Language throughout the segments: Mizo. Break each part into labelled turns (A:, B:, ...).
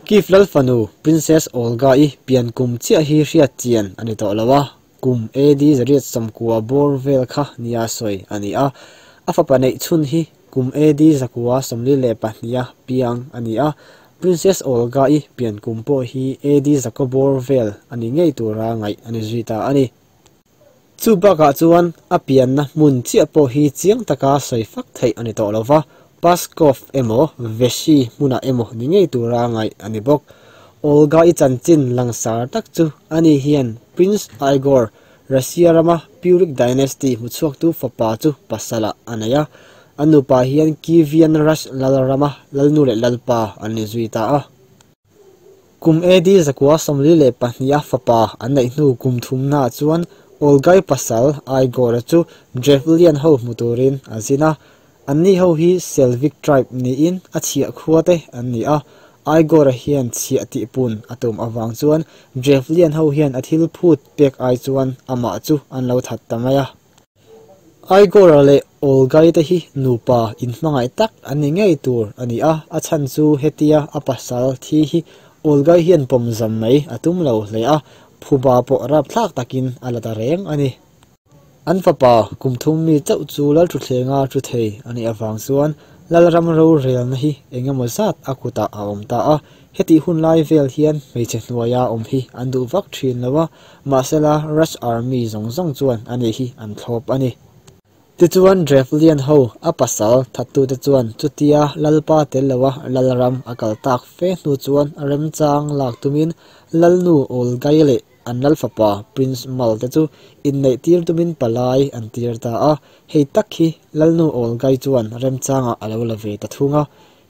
A: Kyiv lal fanu Princess Olga-i pian kum chiah hi hriat chian a ni tawh lo a, kum AD 890 bawr vel kha nia sawi a ni a. A fapa neih chhun hi kum AD 942-a piang a ni a, Princess Olga-i pian kum pawh hi AD 900 bawr vel a ni ngei tura ngaih a ni zui ta a ni. Chu bakah chuan a pianna hmun chiah pawh hi chiang taka sawi fak theih a ni tawh lo va, Pskov emaw Veshi hmunah emaw ni ngei tura ngaih a ni bawk. Olga-i chanchin langsar tak chu ani hian Prince Igor, Russia rama Purik Dynasty hmuchhuaktu fapa chu pasalah a nei a, a nupa hian Kievian Rus lalrama lalnu leh lalpa an ni zui ta a. Kum AD 942 a fapa an neih hnu kum thumnaah chuan Olgai pasal Igor-a chu Drevlian ho hmu turin a zin a. Anni ho hi Selvic tribe niin a chhiah khua te an ni a. Igor-a hian chhiah tihpun a tum avang chuan Drevlian ho hian a thil phut pek ai chuan amah chu an lo that ta mai a. Igor-a leh Olga-i te hi nupa inhmangaih tak an ni ngei tur a ni a, a chhan chu hetia a pasal thi hi Olga-i hian pawm zam mai a tum lo hle a, phuba pawh rapthlak takin a la ta reng a ni. An fapa kum thum mi chauh chu Lalthuthlenga thu thei a nih avang chuan Lalram rorelna hi eng emaw zat a kutah a awm ta a, hetih hun lai vel hian hmeichhe hnuaia awm hi an duh vak thin lo a, Mahsela Rush Army zawng zawng chuan ani hi an thlawp a ni. Tichuan Drevlian ho a pasal thattute chuan chutia Lalpa tel loa Lalram a kal tak fe hnu chuan remchang lak tumin Lalnu Olgai leh an Lalfapa Prince Mal te chu inneih tir tumin palai an tir ta a, hei tak hi Lalnu Olgai chuan remchangah a lo la ve ta thung a.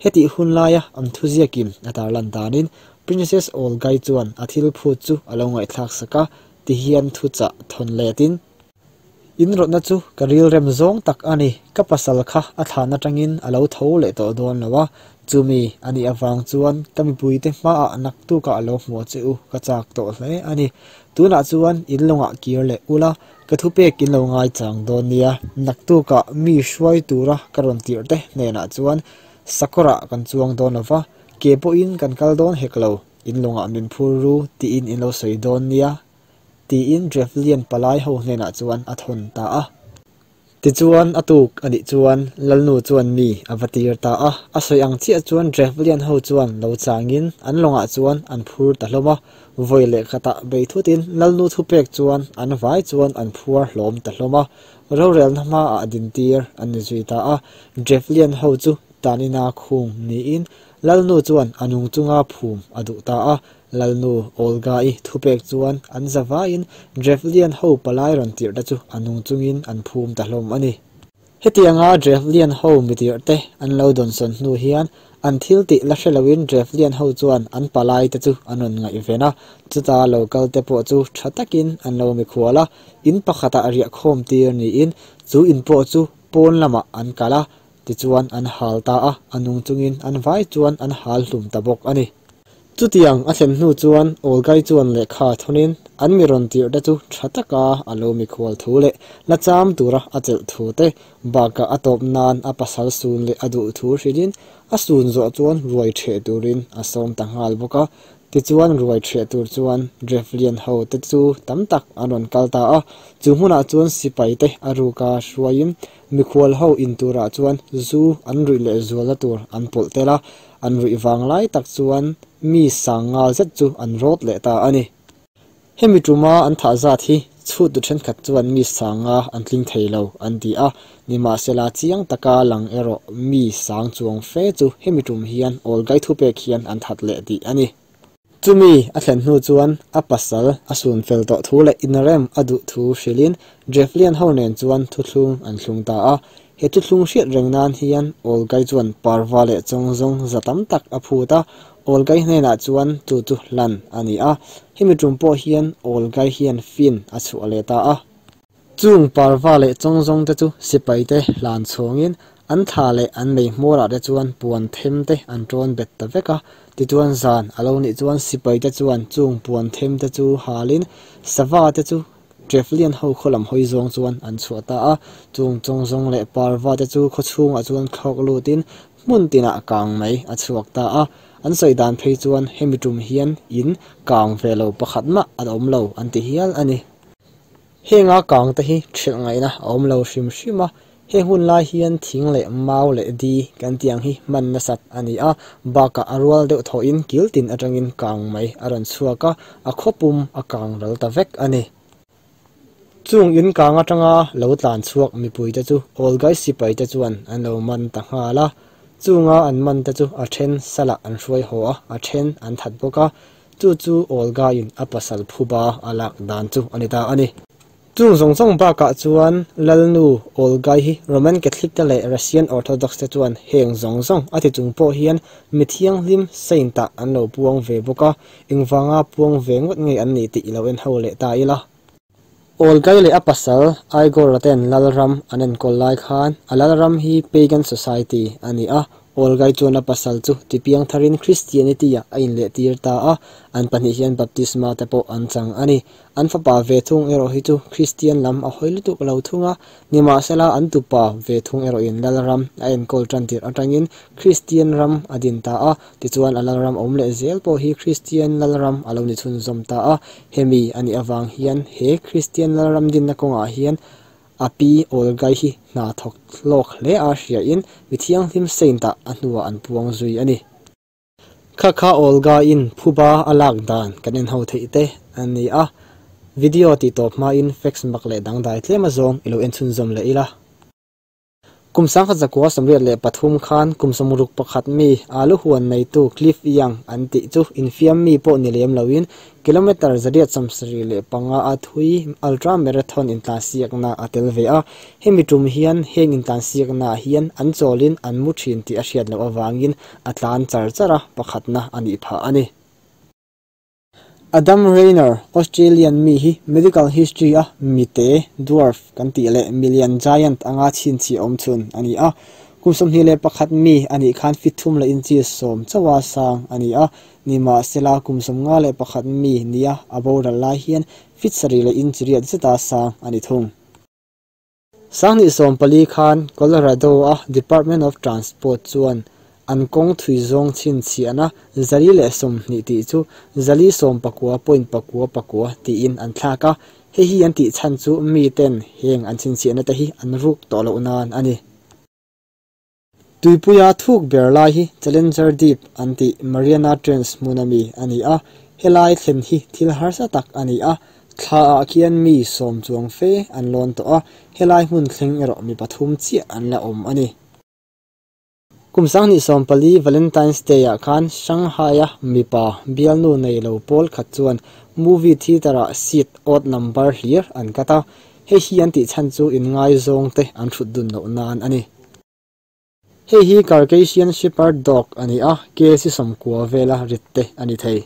A: Hetih hun laia an thuziakin a tarlan danin Princess Olga-i chuan a thil phut chu a lo ngaihthlak sak a, tihian thuchah thawn letin, In rawtna chu ka rilrem zawng tak a ni, ka pasal kha a thlan atangin a lo tho leh tawh dawn lo a, chumi a nih avang chuan ka mipuite hmaah naktukah a lo hmuh che u ka chak tawh hle a ni. Tunah chuan in lawngah kir leh ula, ka thupek in lo ngaichang dawn nia, naktukah mi hruai tura ka rawn tirh te hnenah chuan sakawrah kan chuang dawn lo va, Ke pawhin kan kal dawn hek lo, in lawngah min phur ru tiin in lo sawi dawn nia, tiin Drevlian palai ho hnenah chuan a thawn ta a. Tichuan a tuk a nih chuan Lalnu chuan mi a va tir ta a, a sawi ang chiah chuan Drevlian ho chuan lo changin an lawngah chuan an phur ta hlawm a, vawi leh khatah bei thutin Lalnu thupek chuan an vai chuan an phuar hlawm ta hlawm a, rorelna hmaah dintir an ni zui ta a, Drevlian ho chu Tanina khung niin Lalnu chuan a nung chunga phum a duh ta a. Lalnu Olga-i thupek chuan an zavaiin Drevlian ho palai rawn tirhte chu a nung chungin an phum ta hlawm a ni. Hetianga Drevlian ho mitirhte an lo dawnsawn hnu hian an thil tih la hre loin Drevlian ho chuan an palaite chu an rawn ngaihven a, chuta lo kalte pawh chu tha takin an lo mikhual a, in pakhatah riahkhawm tir niin chu in pawh chu pawn lamah an kal a, Tichuan an hal ta a, a nung chungin an vai chuan an hal hlum ta bawk a ni. Chutiang a thlen hnu chuan Olgai chuan lehkha thawnin an mi rawn tirhte chu tha taka a lo mikhual thu leh la cham tura a chelh thu te bakah a tawp nan a pasal sun leh a duh thu hrilhin a sun zawh chuan ruai ṭheh turin a sawm ta nghal bawk a. Tichuan ruai ṭheh tur chuan Drevlian ho te chu tam tak an rawn kal ta a, chu hmunah chuan sipai te a ruka hruaiin Mikhual ho in turah chuan zu an ruih leh zualna tur an pawlh tel a, an ruih vang lai tak chuan mi sang ngal zet chu an rawt leh ta a ni. Hemi tuma an thah zat hi chhut tu thenkhat chuan mi sang nga an tling thei lo an ti a, nimahsela chiang taka lang erawh mi sang chuang fe chu hemi tum hian Olgai thupek hian an that leh tih a ni. Chumi a thlen hnu chuan a pasal a sun fel tawh thu leh inrem a duh thu hrilhin Drevlian ho nen chuan thuthlung an thlung ta a. He thuthlung hriat reng nan hian Olgai chuan parva leh chawng zawng za tam tak a phut a, Olgai hnenah chuan chu chu hlan a ni a. Hemi tum pawh hian Olgai hian fin a chhuah leh ta a. Chung parva leh chawng zawng te chu sipai te hlan chhawngin an thla leh an mei hmawrah te chuan puan them te an tawn bet ta vek a. Tichuan zan a lo nih chuan sipai te chuan chung puan them te chu halin sava te chu Drevlian ho khaw lam hawi zawng chuan an chhuah ta a. Chung chawng zawng leh parva te chu khaw chhungah chuan thlawk lutin hmun tinah kang mai a chhuak ta a. An sawi dan phei chuan hemi tum hian in kang ve lo pakhat mah a awm lo an ti hial a ni. Henga kang te hi ṭhilh ngaihna a awm lo hrim hrim a, heng hun lai hian thing leh mau leh di kan tih ang hi hman nasat a ni a, bakah a rual deuh thawhin kil tin atangin kang mai a rawn chhuak a, a khawpum a kang ral ta vek a ni. Chung in kang atanga lo tlan chhuak mipui te chu Olgai sipai te chuan an lo man ta nghal a, chunga an man te chu a then salah an hruai haw a, a then an that bawk a, chu chu Olga in a pasal phuba a lak dan chu a ni ta a ni. Chung zawng zawng bakah chuan Lalnu Olgai hi Roman Catholic te leh Russian Orthodox te chuan heng zawng zawng a ti chung pawh hian mi thianghlim saint ah an lo puang ve bawk a, engvanga puang ve ngawt nge an nih tih i lo en ho leh ta ila. Olgai leh a pasal Igor-a ten Lalram an enkawl lai khan a Lalram hi Pagan Society a ni a, Olgai chuan a pasal chu tipiang tharin Christianity-ah a inlehtir ta a, an pahnih hian baptisma te pawh an chang a ni. An fapa ve thung erawh hi chu Kristian lam a hawi lutuk lo thung a, nimahsela an tupa ve thung erawhin Lalram a enkawl tan tirh atangin Kristian ram a din ta a, tichuan a Lalram awm leh zel pawh hi Kristian Lalram a lo ni chhunzawm ta a, hemi a nih avang hian he Kristian Lalram dinna kawngah hian a pi Olgai hi hna thawk hlawk hle a hriain mi thianghlim saint-ah a hnuah an puang zui a ni. Kha kha Olga-in phuba a lak dan kan en ho theih te a ni a, video tih tawp hmain fax mak leh dangdai tlem a zawng i lo en chhunzawm leh ila. Kum 1983 khan kum 61 mi alu huan neitu Cliff Young an tih chu infiam mi pawh ni lem loin kilometre 175 a thui ultra marathon intlansiakna a tel ve a. Hemi tum hian heng intlansiaknaah hian an chawlin an mu thin tih a hriat loh avangin a tlan char char a, pakhatna a nih phah a ni. Adam Rayner, Australian mi hi medical history a mite, dwarf, kan tih leh milian, giant, anga chhinchhiah awm chhun a ni a. Kum 21 mi a nih khan feet thum leh inchi sawm chauha sang a ni a, nimahsela kum 51 mi nia a boral lai hian feet sarih leh inchi riat zeta sang a ni thung. 2014 khan Colorado-a Department of Transport chuan an kawng thui zawng chhinchhiahna 420 tih chu 499.99 tiin an thlak a, hei hi an tih chhan chu miten heng an chhinchhiahna te hi an ruk tawh loh nan a ni. Tuipuia thuk ber lai hi Challenger Deep an tih Mariana Trench hmun ami a ni a, helai thlen hi thil harsa tak a ni a, thla ah khian mi sawm chuang fe an lawn tawh a, helai hmun thleng erawh mi pathum chiah an la awm a ni. Kum 2014 Valentine's Day ah khan Shanghai-a mipa bialnu nei lo pawl khat chuan movie theatre ah seat odd number hlir an cut a, hei hi an tih chhan chu inngaizawng te an thut dun loh nan a ni. Hei hi Caucasian Shepherd Dog a ni a, kc 90 vela rit te a ni thei.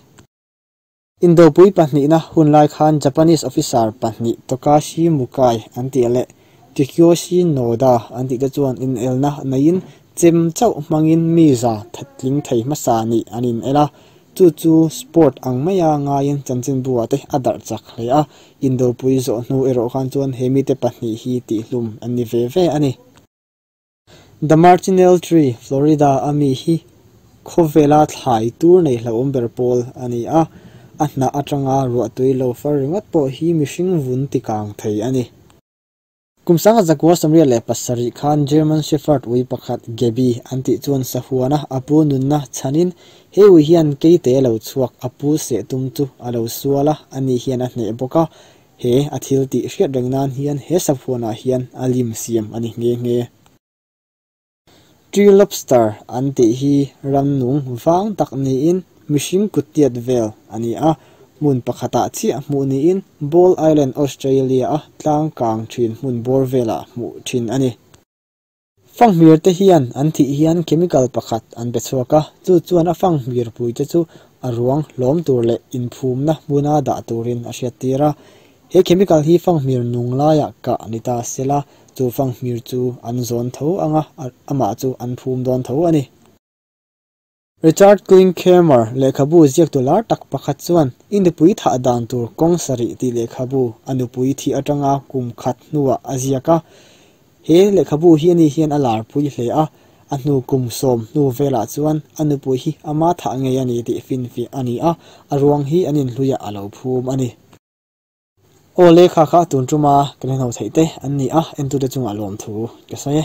A: Indopui pahnihna hun lai khan Japanese officer pahnih Tokashi Mukai an tih leh Tsukiyoshi Noda an tih te chuan inelna neiin chem chauh hmangin mi za thattling thei hmasa nih an inel a, chu chu sport ang maia ngaiin chanchinbu-ah te a darh chak hle a, Indopui zawh hnu erawh khan chuan he mite pahnih hi tihlum an ni ve ve a ni. The Martinel Tree, Florida a mi hi khawvela thlai tur nei hlauhawm ber pawl a ni a, a hnah atanga ruahtui lo far ringawt pawh hi mihring vun tikang thei a ni. Kum 1987 khan German Shepherd ui pakhat Gaby an tih chuan sahuana a pu nunna chhanin he ui hian keite lo chhuak a pu seh tum chu a lo sual a, ani hian a hneh bawk a, he a thil tih hriat reng nan hian he sahuanah hian a lim siam a ni nghe nghe. Tree lobster an tih hi ramnung vang tak niin mihring kut tiat vel a ni a, hmun pakhatah chiah hmuh niin Ball Island, Australia-a tlang kang thin hmun bawr velah hmuh thin a ni. Fanghmir te hian an thih hian chemical pakhat an pe chhuak a, chu chuan a fanghmir pui te chu a ruang hlawm tur leh inphumna hmuna dah turin a hriattir a. He chemical hi fanghmir nung laiah kah ni ta sela, chu fanghmir chu an zawn tho anga amah chu an phum dawn tho a ni. Richard Klinkhammer lehkhabu ziaktu lar tak pakhat chuan i nupui thah dan tur kawng sarih tih lehkhabu a nupui thih atanga kum khat hnuah a ziak a. He lehkhabu hi ani hian a larpui hle a, A hnu kum sawm hnu velah chuan a nupui hi ama thah ngei a ni tih finfiah a ni a, a ruang hi an inhluiah a lo phum a ni. Aw le kha kha tun tuma kan inho theih te an ni a, entute chungah lawmthu ka sawi e.